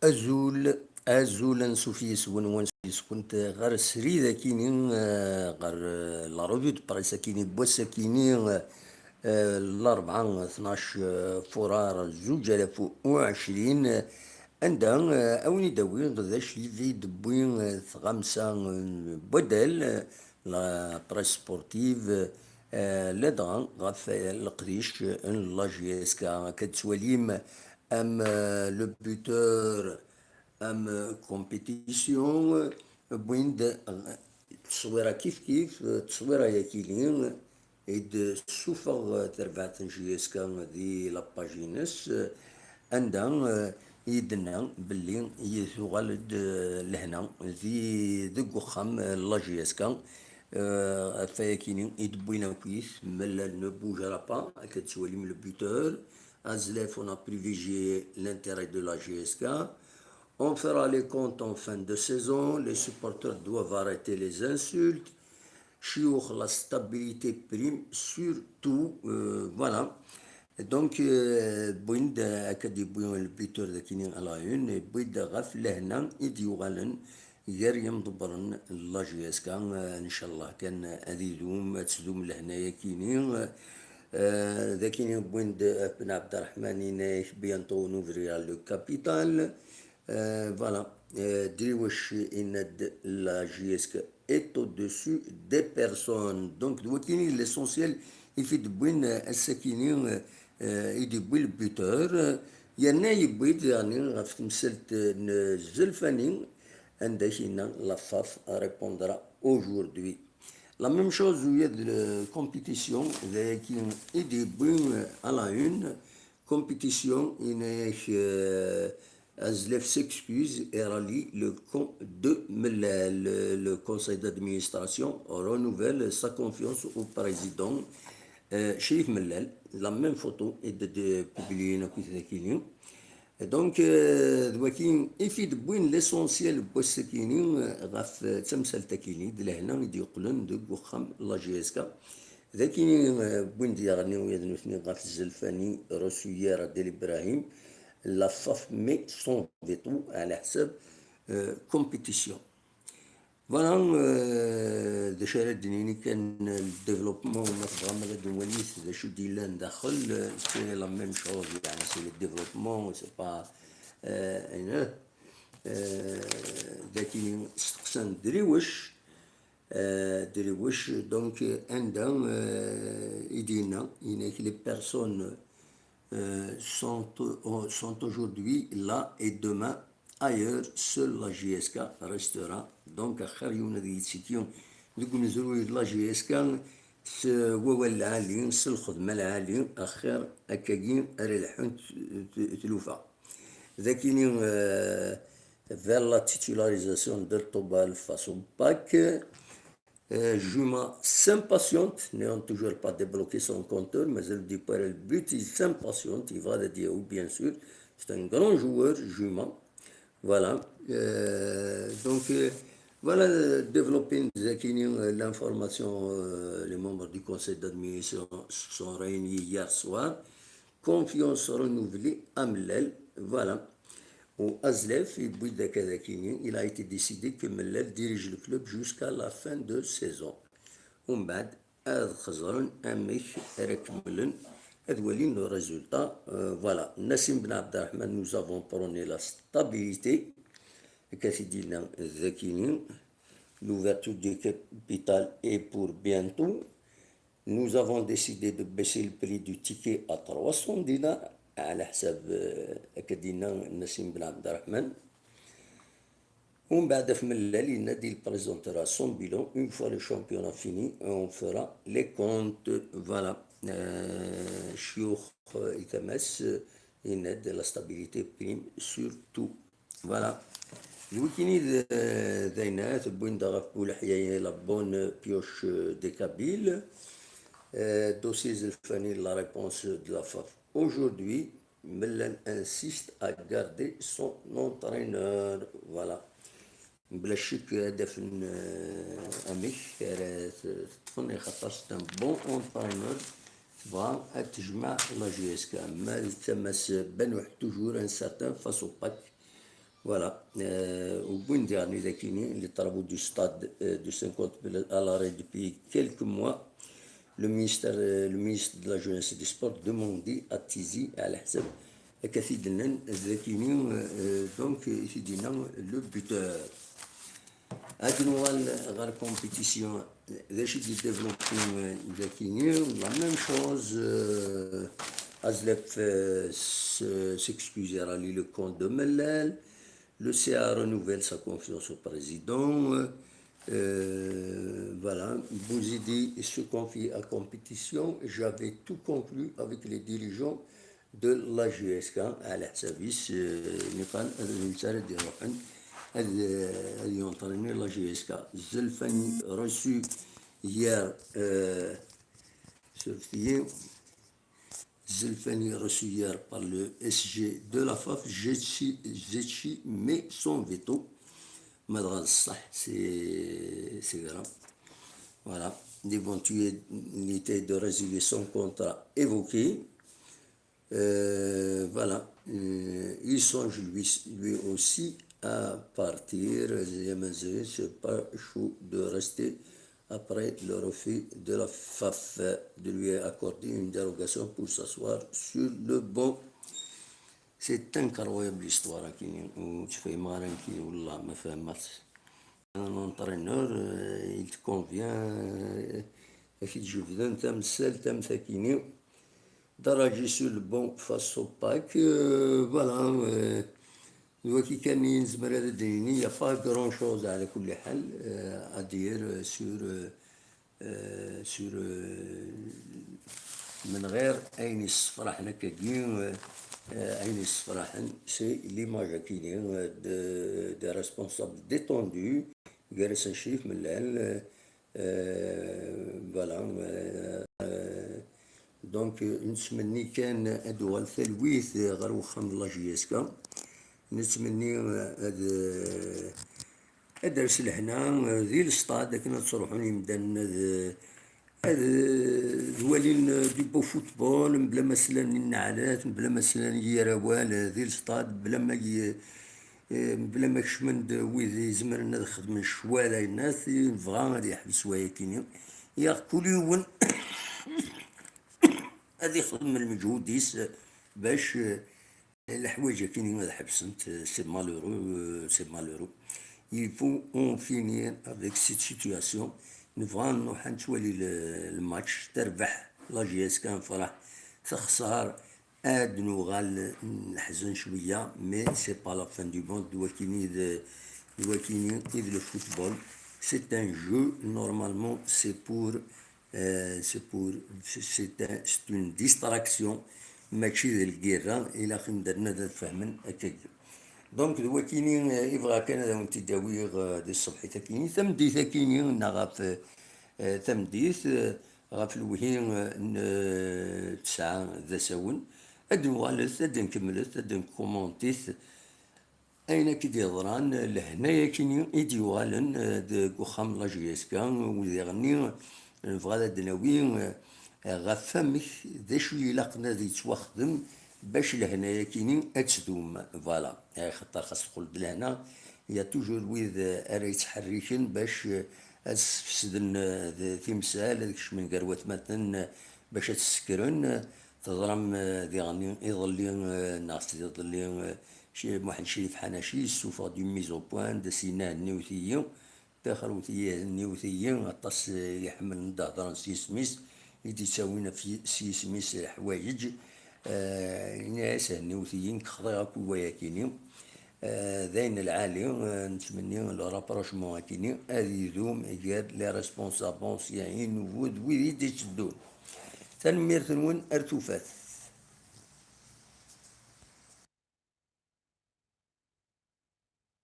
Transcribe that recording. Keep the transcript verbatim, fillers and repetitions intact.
Azul, azul, ansuf yis-wen, wansuf yis-kent ɣer srid akini, eh, ɣer, eh, la revue de presse akini n wass akini, eh, eh, Larebɛa, tnac, eh, furar zuǧ alaf u ɛecrin, eh, anda, eh, a wen-id-awiɣ d acu i d-tewwi, eh, tɣamsa, eh, n waddal, eh, la presse sportive, eh, ladɣa ɣef, eh, leqdic, eh, n la J S K. Akka d-tettwalim am, eh, le buteur, am, eh, compétition, eh, wwin-d, eh, tteswira kif kif, eh, tteswira yakini, eh, i d-tessufeɣ, eh, terbaɛt n J S K di la page-ines, eh, anda, eh, i d-tenna belli i tuɣal-d, eh, lehna di, deg uxxam, eh, la J S K. Eh, ɣef wayakini i d-wwin akkit, Mellal ne bougera pas, akka d-tettwalim le buteur, Azlef, on a privilégié l'intérêt de la J S K. On fera les comptes en fin de saison, les supporters doivent arrêter les insultes. Chiour, la stabilité prime surtout, euh, voilà. Donc, euh, wwin-d, euh, akka d-yewwi le buteur d akini à la une, wwin-d ɣef lehna i d-yuɣalen gar yimḍebbren n la J S K, euh, ncallah kan ad idum, ad tdum lehna yakini, euh, d akini wwin-d, euh, Ben Abderrahmane, yenna-yak bientôt on ouvrira le capital. Euh, voilà. Euh, Driouech yenna-d la J S K est au-dessus des personnes. Donc, d wakini l'essentiel i fi d-wwin, euh, ass-akini, euh, euh, i d-yewwi le buteur, euh, yerna yewwi-d, yeɛni, ɣef temsalt, euh, n Zelfani, anda i yenna la FAF répondra aujourd'hui. La même chose, il y a de la compétition, d ayaki i d-yewwi, euh, à la une, compétition, yenna-yak, euh, Azlef s'excuse et rallie le camp de Mellal. Le, le conseil d'administration renouvelle sa confiance au président, euh, Chérif Mellal. La même photo est de, de publiée, donc, euh, d waki i fi d-wwin l'essentiel n wass-akini, euh, ɣef, euh, tamsalt-akini, d lehna i d-yeqqlen deg uxxam la J S K. D akini, euh, wwin-d yaɣni ula d nutni ɣef Zelfani, Rosuyer, Adel Ibrahim, la FAF met son veto ɛla ḥsab, euh, compétition. Voilà, euh, d acu ara d-nini kan, le développement, ma tebɣam ad d-nwalit d acu d-yellan daxel, euh, c'est la même chose, yeɛni, c'est le développement, c'est pas, euh, une, euh, d akini steqsan Driouech, euh, Driouech, donc, euh, anda, euh, i d-yenna, yenna-k les personnes, euh, sont, sont aujourd'hui là et demain ailleurs, seule la J S K restera. Donc, axir yiwen ad yettekki deg umezruy de la J S K s wawal lɛali, s lxedma lɛali, axir akkagi ara lḥunt t-, tlufa. D akini, euh, vers la titularisation de Tobal face au bac. Euh, Juma s'impatiente, n'ayant toujours pas débloqué son compteur, mais elle dit par le but, il s'impatiente, il va le dire, oui, bien sûr. C'est un grand joueur, Juma. Voilà. Euh, donc, euh, voilà, euh, développer, euh, l'information, euh, les membres du conseil d'administration se sont réunis hier soir. Confiance renouvelée à Mellal. Voilà. U Azlef, yewwi-d akka d akini, il a été décidé que Mellal dirige le club jusqu'à la fin de saison. Umbeɛd, ad xeẓren amek ara kemmlen, ad walin le résultat. Euh, voilà. Nassim Ben Abderrahmane, nous avons prôné la stabilité. Akka i d-yenna d akini, l'ouverture du capital est pour bientôt. Nous avons décidé de baisser le prix du ticket à trois cents dinars, ɛla ḥsab, euh, akka d-yenna Nassim Ben Abderrahmane. Umbeɛd ɣef Mellal yenna-d, il présentera son bilan une fois le championnat fini et on fera les comptes. Voilà. Euh, Chiour, euh, Itamas, euh, yenna-d la stabilité prime surtout. Voilà. D wikini d, d ayna, tewwin-d ɣef Bouleḥya, la bonne pioche des Kabyles. Euh, dossier Zelfani, la réponse de la FAF. Aujourd'hui, Mellal insiste à garder son entraîneur. Voilà. Mebla ccek ad afen, euh, amek ara t-, t-ṭṭfen, ixaṭer c'est un bon entraîneur. Tebɣa ad tejmeɛ la J S K. Ma d tama-s Banouḥ, toujours incertain face au pack. Voilà. Euh, au bout dernier dakini, les travaux du stade euh, de cinquante places à l'arrêt depuis quelques mois. Le ministère, euh, le ministre de la Jeunesse et des Sports demandait à Tizi, à l'Ahzab, à Kathidenen, dakini, euh, donc, euh, Kathidenen, le buteur. Ad nuɣal ɣer compétition. D acu i d-développé, euh, dakini, la même chose, euh, Azlef, euh, s- s'excusera le compte de Mellal. Le C A renouvelle sa confiance au président. Euh, voilà. Bouzidi se confie à compétition. J'avais tout conclu avec les dirigeants de la J S K, على حسابيس نيقان الانسان دي روحن هذا يونطريني la J S K. Zelfani reçu hier, euh, sur Zelfani reçu hier par le S G de la F A F, Zetchi met son veto. Madras, c'est c'est grave. Voilà. L'éventualité de résilier son contrat évoquée. Euh, voilà. Euh, il songe lui, lui aussi à partir. C'est pas chaud de rester après le refus de la F A F de lui accorder une dérogation pour s'asseoir sur le banc. C'est incroyable l'histoire, hein, qui ou tu fais marrer, qui ou là, ma fait match. Un entraîneur, euh, il te convient, euh, et qui joue bien, t'aimes celle, t'aimes ça, qui Daragi sur le banc face au pack. Euh, voilà. Euh, il n'y a pas grand chose à, euh, à dire euh, sur, euh, euh, sur euh, من غير أين الصفراحن كاكين أين الصفراحن c'est l'image كاين des responsables détendus. Gareth Chérif من العل. Euh, voilà. Euh, donc, euh, nettmenni kan ad uɣal talwit ɣer uxxam n la J S K. Nettmenni, euh, ad, euh, ad ers lehna, euh, di lestad akken ad ttruḥun yimdanen ad, ad, euh, ad walin, euh, du beau football, mebla ma slan i nneɛlat, mebla ma slan i yir awal, euh, di lestad, mebla ma y- Eh, mebla ma kecmen-d wid izemren ad xedmen ccwal ayennat, nebɣa ad yeḥbes wayakini. Yaɣ kul yiwen ad ixdem lmeǧhud-is bac, eh, leḥwayeǧ akini ad ḥebsent. C'est malheureux, euh, c'est malheureux. Il faut en finir avec cette situation. Nebɣa ad nruḥ ad nettwali le- le match, terbeḥ la J S K, nefreḥ, texṣer, ad nuɣal neḥzen cwiya, mais c'est pas la fin du monde. D wakini d, d wakini i d le football. C'est un jeu, normalement, c'est pour, euh, c'est pour, c'est un- c'est une distraction, mačči d lgirra, ilaq imdanen ad fehmen akkagi. Donc, d wakini, euh, i bɣiɣ kan ad awen-t-id-awiɣ, euh, di tṣebḥit akini, tameddit akini, neɣ ɣef, euh, tameddit, euh, ɣef lewhi, eh, n, eh, tesɛa d asawen. Ad d-nuɣalet, ad d-nkemmlet, ad d-nkumantit ayen akka i d-yeḍran, lehna-yakini i d-yuɣalen, eh, deg uxxam n la J S K, u diɣenni nebɣa ad d-nawi, eh, ɣef wamek, d acu i ilaqen ad yettwaxdem bac lehna-yakini ad tdum. Voilà. Axaṭer xas teqqel-d lehna, il y a toujours wid, eh, ara yettḥerriken bac, eh, ad sfesden, eh, d timsal, ad kecmen gar watmaten, eh, bac ad t-sekren. Eh, teẓram, eh, diɣen iḍelli, eh, neɣ s iḍelli, eh, Ci- Muḥend Crif Ḥanaci yessufeɣ-d une mise au point, d as-yenna henniwet-iyi, taxerwet-iyi henniwet-iyi, aṭas, eh, i ḥemmlen ad d-hedren s yisem-is, i d-yettawin ɣef y- s yisem-is leḥwayeǧ. Eh, yenna-yas henniwet-iyi, nekk xḍiɣ akk i wayakini. Eh, d ayen lɛali, eh, nettmenni le rapprochement akini ad idum gar les responsables anciens, i nubu d wid i d-itteddun. Tanemmirt-nwen, ar tufat.